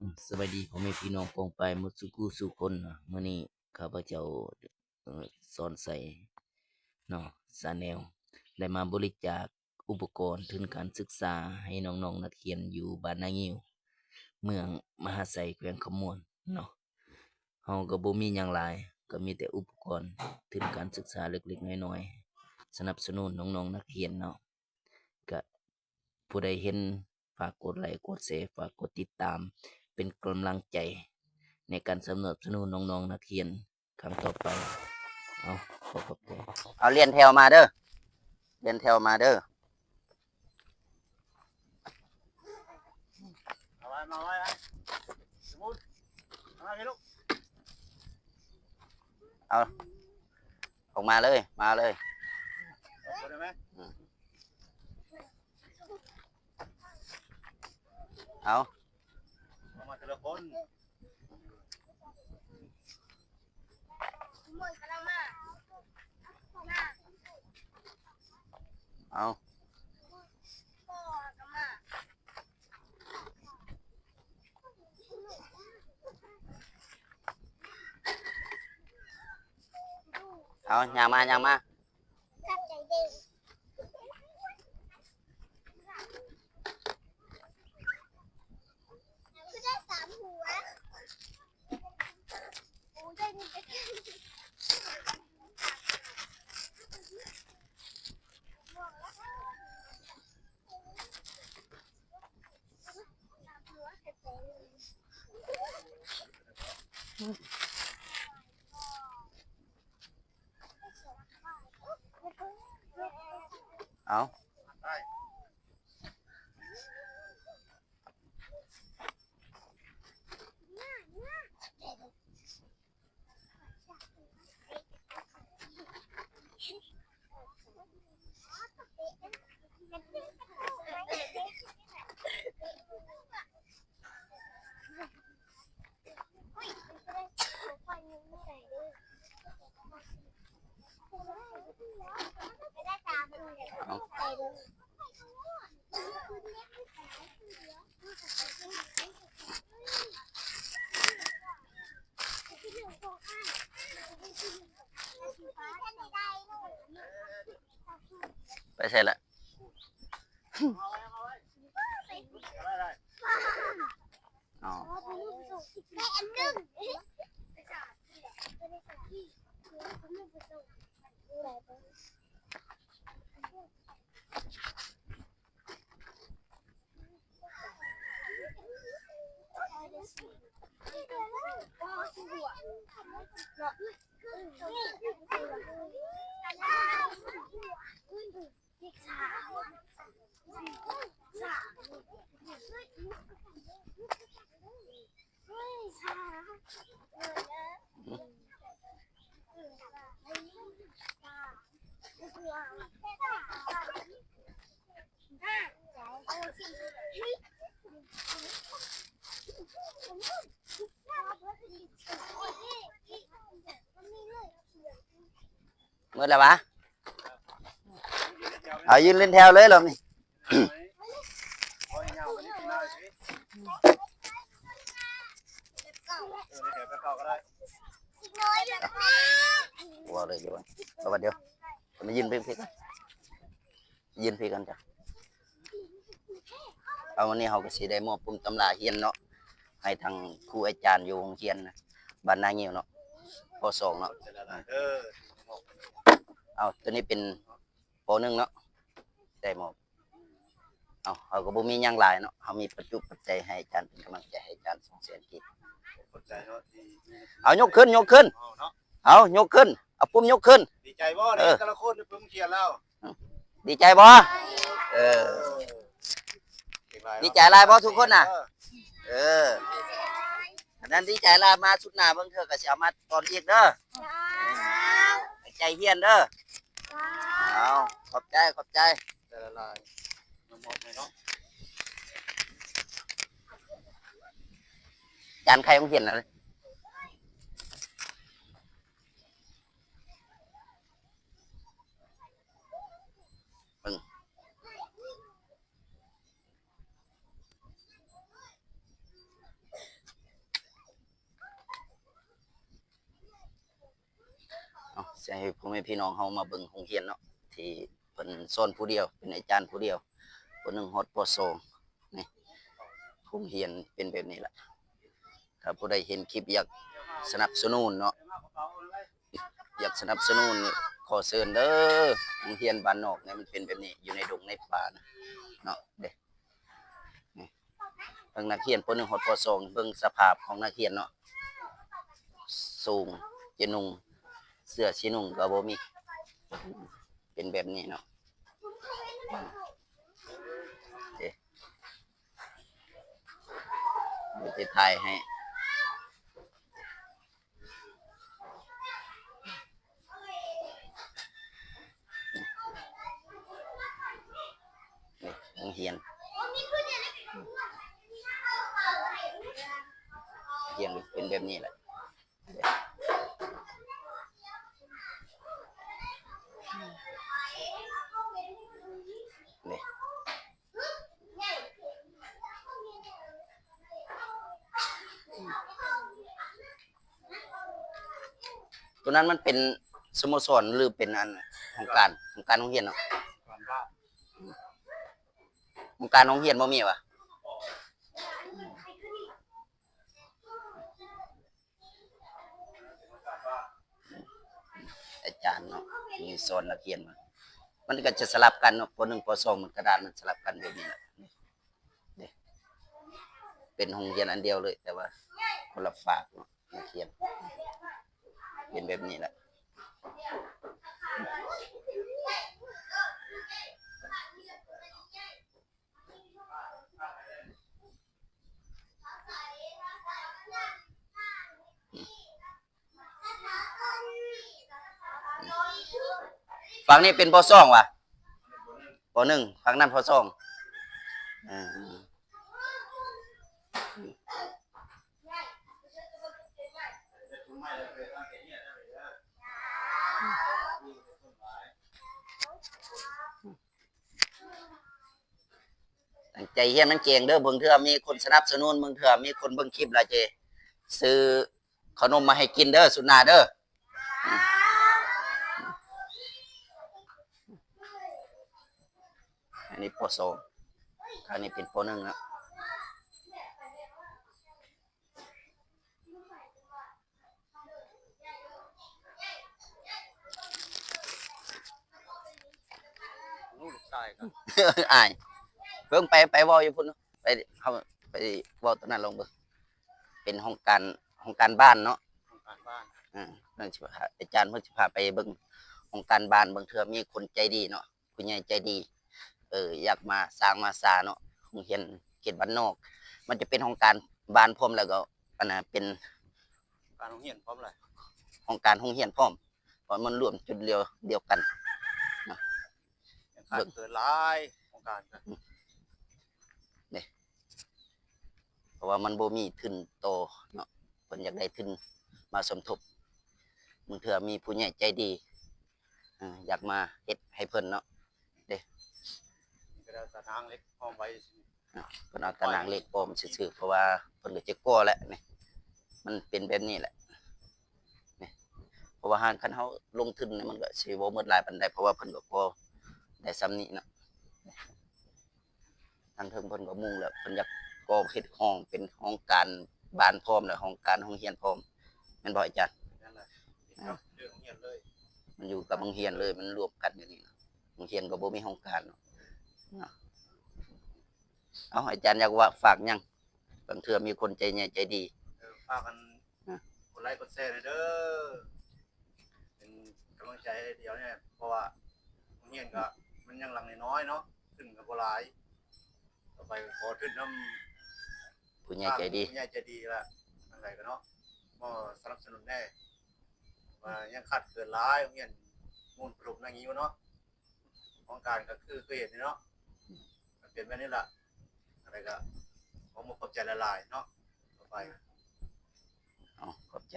ອືມ ສະບາຍດີພໍ່ແມ່ພີ່ນ້ອງປ້ອງປາຍໝົດສູ່ຄູ່ສູ່ຄົນເນາະ. ມື້ນີ້ຂ້າພະເຈົ້າ ເອີ ສອນໄຊເນາະ ຊາແນວ ໄດ້ມາບໍລິຈາກອຸປະກອນທຶນການສຶກສາໃຫ້ນ້ອງໆນັກຮຽນຢູ່ບ້ານນາງິ້ວ ເມືອງມະຫາໄຊ ແຂວງຄຳມ່ວນເນາະ. ເຮົາກໍບໍ່ມີຫຍັງຫຼາຍ ກໍມີແຕ່ອຸປະກອນທຶນການສຶກສາເລັກໆນ້ອຍໆ ສະໜັບສະໜູນນ້ອງໆນັກຮຽນເນາະ. ກະຜູ້ໃດເຫັນ ຝາກກົດໄລກ໌ ກົດແຊ ຝາກກົດຕິດຕາມ ເປັນກຳລັງໃຈໃນການສະໜັບສະໜູນນ້ອງໆນັກຮຽນຄັ້ງຕໍ່ໄປ. ເອົາ ຂໍຂອບໃຈ. ເອົາ ລຽນແຖວມາເດີ ລຽນແຖວມາເດີ. ເອົາ ມາໄວ້ ມາໄວ້ ສະໝຸດ ມາພີ່ລູກ ເອົາ ອອກມາເລີຍ ມາເລີຍ ອອກໄດ້ໄໝ? ອືມ ເອົາ ອອກມາແຕ່ລະຄົນ. ເອົາ ເອົາ ຍ່າງມາ ຍ່າງມາ. ເອົາ ໄປໃສລະ? ອໍ ໝົດແລ້ວຫວາ? ເອົາ ຢືນລຽນແຖວເລີຍລອບນີ້. ເວົ້າໄດ້ຢູ່ ເອົາບາດດຽວ ມາຢືນເບິ່ງພີ້ກ່ອນ. ຢືນພີ້ກັນຈ້ະ. ເອົາ ວັນນີ້ເຮົາກໍຊິໄດ້ມອບປຸ້ມຕຳລາຮຽນເນາະ ໃຫ້ທາງຄູອາຈານຢູ່ໂຮງຮຽນບ້ານນາງິ້ວເນາະ ປໍສອງເນາະ. ເອົາ ໂຕນີ້ເປັນປໍໜຶ່ງເນາະ ໄດ້ມອບ. ເອົາ ເຮົາກໍບໍ່ມີຫຍັງຫຼາຍເນາະ ເຮົາມີປັດຈຸປັດໄຈໃຫ້ອາຈານ ເປັນກຳລັງໃຈໃຫ້ອາຈານ ສອງແສນກີບ. ເອົາ ຍົກຂຶ້ນ ຍົກຂຶ້ນ ເອົາ ຍົກຂຶ້ນ ເອົາ ປຸ້ມຍົກຂຶ້ນ. ດີໃຈບໍ່? ເອີ ແຕ່ລະຄົນປຶ້ມຂຽນແລ້ວ ດີໃຈບໍ່? ເອີ ດີໃຈຫຼາຍບໍ່ທຸກຄົນນະ? ເອີ ອັນນັ້ນດີໃຈຫຼາຍ ມາຊຸດໜ້າເບິ່ງເທື່ອກໍຊິເອົາມາຕອນອີກເດີ. ຕັ້ງໃຈຮຽນເດີ. ເອົາ ຂອບໃຈ ຂອບໃຈ. ຈານໄຂ່ໂຮງຮຽນນະ ເບິ່ງ. ຈະໃຫ້ພໍ່ແມ່ພີ່ນ້ອງເຮົາມາເບິ່ງໂຮງຮຽນເນາະ ທີ່ເພິ່ນສອນຜູ້ດຽວ ເປັນອາຈານຜູ້ດຽວ ປໍໜຶ່ງຮອດປໍສອງ ນີ້ ໂຮງຮຽນເປັນແບບນີ້ລະ. ຖ້າຜູ້ໃດເຫັນຄລິບຢາກສະໜັບສະໜູນເນາະ ຢາກສະໜັບສະໜູນນີ້ ຂໍເຊີນເດີ. ໂຮງຮຽນບ້ານນອກນີ້ມັນເປັນແບບນີ້ ຢູ່ໃນດົງໃນປ່ານະເນາະ ເດ້. ນີ້ ເບິ່ງນັກຮຽນ ປໍໜຶ່ງຮອດປໍສອງ ເບິ່ງສະພາບຂອງນັກຮຽນເນາະ ສູງ ຈະນຸ່ງເສື້ອຊິນຸ່ງກໍບໍ່ມີ ເປັນແບບນີ້ເນາະ ເດ້. ດຽວຈະຖ່າຍໃຫ້ ນີ້ ໂຮງຮຽນ ຮຽນເປັນແບບນີ້ແຫຼະ ນີ້. ໂຕນັ້ນມັນເປັນສະໂມສອນ ຫຼື ເປັນອັນ ຫ້ອງການ ຫ້ອງການໂຮງຮຽນເນາະ? ຫ້ອງການໂຮງຮຽນບໍ່ມີຫວາ? ອາຈານເນາະ ມີສອນນັກຮຽນ ມັນກໍຈະສະຫຼັບກັນເນາະ ປໍໜຶ່ງ ປໍສອງ ມັນກະດານມັນສະຫຼັບກັນແບບນີ້ແຫຼະ ເດ້. ເປັນໂຮງຮຽນອັນດຽວເລີຍ ແຕ່ວ່າຄົນລະຟາກເນາະ ນັກຮຽນ ເປັນແບບນີ້ແຫຼະ. ຝັ່ງນີ້ເປັນ ປໍສອງ ຫວາ? ປໍໜຶ່ງ ຝັ່ງນັ້ນ ປໍສອງ ເອີ. ຕັ້ງໃຈຮຽນມັນເກັ່ງເດີ ບາງເທື່ອມີຄົນສະໜັບສະໜູນ ບາງເທື່ອມີຄົນເບິ່ງຄລິບແລ້ວຈະຊື້ຂະໜົມມາໃຫ້ກິນເດີ ສຸດໜ້າເດີ. ອັນນີ້ ປໍສອງ ອັນນີ້ເປັນ ປໍໜຶ່ງ ເນາະ. ອາຍ ເບິ່ງໄປ ໄປເວົ້າຢູ່ພຸ້ນ ໄປ ເຮົາໄປເວົ້າຕົວນັ້ນລອງເບິ່ງ ເປັນຫ້ອງການ ຫ້ອງການບ້ານເນາະ ຫ້ອງການບ້ານ ເອີ ເພິ່ນຊິພາ ອາຈານເພິ່ນຊິພາໄປເບິ່ງຫ້ອງການບ້ານ ບາງເທື່ອມີຄົນໃຈດີເນາະ ຜູ້ໃຫຍ່ໃຈດີ ເອີ ຢາກມາສ້າງມາສາເນາະ ໂຮງຮຽນເຂດບ້ານນອກ ມັນຈະເປັນຫ້ອງການບ້ານພ້ອມ ແລ້ວກໍອັນນ່າເປັນການໂຮງຮຽນພ້ອມແຫຼະ ຫ້ອງການໂຮງຮຽນພ້ອມ ເພາະມັນລວມຈຸດດຽວ ດຽວກັນເນາະ ຍັງຂາດເຂີນຫຼາຍ ໂຄງການກໍ ເດ້ ເພາະວ່າມັນບໍ່ມີທຶນຕໍ່ເນາະ ເພິ່ນຢາກໄດ້ທຶນມາສົມທົບ ບາງເທື່ອມີຜູ້ໃຫຍ່ໃຈດີ ເອີ ຢາກມາເຮັດໃຫ້ເພິ່ນເນາະ ເດ້ ເພິ່ນເອົາຕາໜ່າງເຫຼັກອ້ອມໄວ້ ເພິ່ນເອົາຕາໜ່າງເຫຼັກອ້ອມຊື່ໆ ເພາະວ່າເພິ່ນກໍຈະກໍ່ແຫຼະ ນີ້ ມັນເປັນແບບນີ້ແຫຼະ ນີ້ ເພາະວ່າຫາກຄັນເຮົາລົງທຶນນີ້ ມັນກໍຊິບໍ່ໝົດຫຼາຍປານໃດ ເພາະວ່າເພິ່ນກໍກໍ່ໄດ້ສ່ຳນີ້ເນາະ. ທາງເທິງເພິ່ນກໍມຸງແລ້ວ ເພິ່ນຢາກກໍ່ເຮັດຫ້ອງ ເປັນຫ້ອງການບ້ານພ້ອມ ແລະ ຫ້ອງການໂຮງຮຽນພ້ອມ ແມ່ນບໍ່ອາຈານ? ແມ່ນແຫຼະ ຕິດກັບເລື່ອງໂຮງຮຽນເລີຍ ມັນຢູ່ກັບໂຮງຮຽນເລີຍ ມັນລວມກັນຢູ່ນີ້ ໂຮງຮຽນກໍບໍ່ມີຫ້ອງການເນາະ ເນາະ. ເອົາ ອາຈານຢາກວ່າຝາກຫຍັງ? ບາງເທື່ອມີຄົນໃຈໃຫຍ່ໃຈດີ ເອີ ຝາກກັນ ອາ ກົດໄລກົດແຊແດ່ເດີ ເປັນກຳລັງໃຈໃຫ້ດຽວນີ້ ເພາະວ່າໂຮງຮຽນກໍມັນຍັງຫຼັງນ້ອຍໆເນາະ ທຶນກໍບໍ່ຫຼາຍ ຕໍ່ໄປກໍຂໍທຶນນຳຜູ້ໃຫຍ່ໃຈດີ ຜູ້ໃຫຍ່ໃຈດີລະ ທາງໃດກໍເນາະ ມາສະໜັບສະໜູນແດ່ ວ່າຍັງຂາດເຂີນຫຼາຍ ໂຮງຮຽນມູນປະຖົມນາງິງເນາະ. ຂອງການກໍຄື ຄືເຫັນນີ້ເນາະ ມັນເປັນແບບນີ້ລະ ອັນໃດກໍຂໍຂອບໃຈຫຼາຍໆເນາະ ຕໍ່ໄປ ເອົາ ຂອບໃຈ